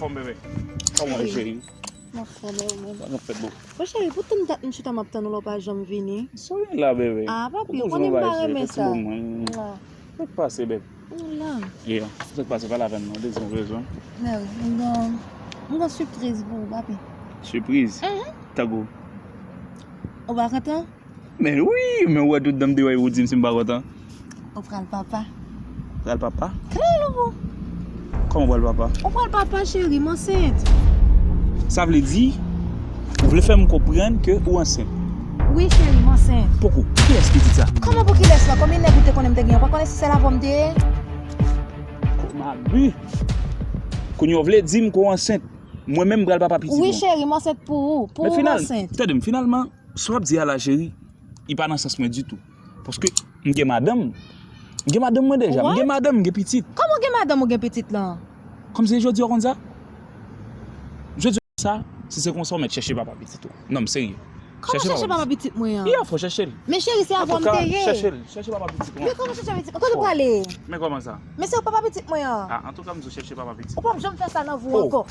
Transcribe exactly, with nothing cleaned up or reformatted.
Kòman, bebe? Kòman w ye, cheri? M anfòm, e ou menm? Sa k ap fèt, boo? Bon, cheri, pou tann dat m chita m ap tann ou la, ou pa janm vini. Sa w gen la, bebe? Ah, papi, ou konnen m pa renmen sa. Sa k pase, bebe? Ou la. Yeah. Sa k pase, pa lapenn non, de zon, de zon. Mèwi, m gon, m gon sipriz pou ou, papi. Sipriz? Mhm. Tankou? Ou pa kontan? Men wi, men ou wè tout dan m deyò epi ou di m si m pa kontan. Ou pral papa. Pral papa? Klalo pou. Kòman pral papa? Ou pral papa, cheri, m ansent. Sa vle di, ou vle fè m konprann ke ou ansent? Wi, cheri, m ansent. Poko, kiyès pitit sa? Kòman pou kilès la? Konbyen nèg ou te konnen m te genyen? Ou pa konnen si sèl avè w m te ye? Komabi. Kounye a w vle di m ke w ansent. Mwen menm m pral papa pitit ou. Wi, cheri, m ansent pou ou. Pou ou, m ansent. Tande m, finalman, sa w ap di a la, cheri, li pa nan sans mwen ditou. Paske m gen madanm. M gen madanm mwen deja. M gen madanm, m gen pitit. Kòman w gen madanm, ou gen pitit lan? Kòmsi jodi a w konn sa? Jodi a sa, si se konsa w mèt chèche papa pitit ou. Non, m serye. Kòman chèche papa pitit mwen an? Yeah, fò chèche l. Men cheri, se avè w m te ye. Chèche l, chèche papa pitit mwen. Men kòman chèche papa pitit? Kote w prale? Men kòman sa? Men se ou papa pitit mwen an. Ah, antouka, m di w chèche papa pitit mwen. Ou p ap janm fè sa nan vi w ankò.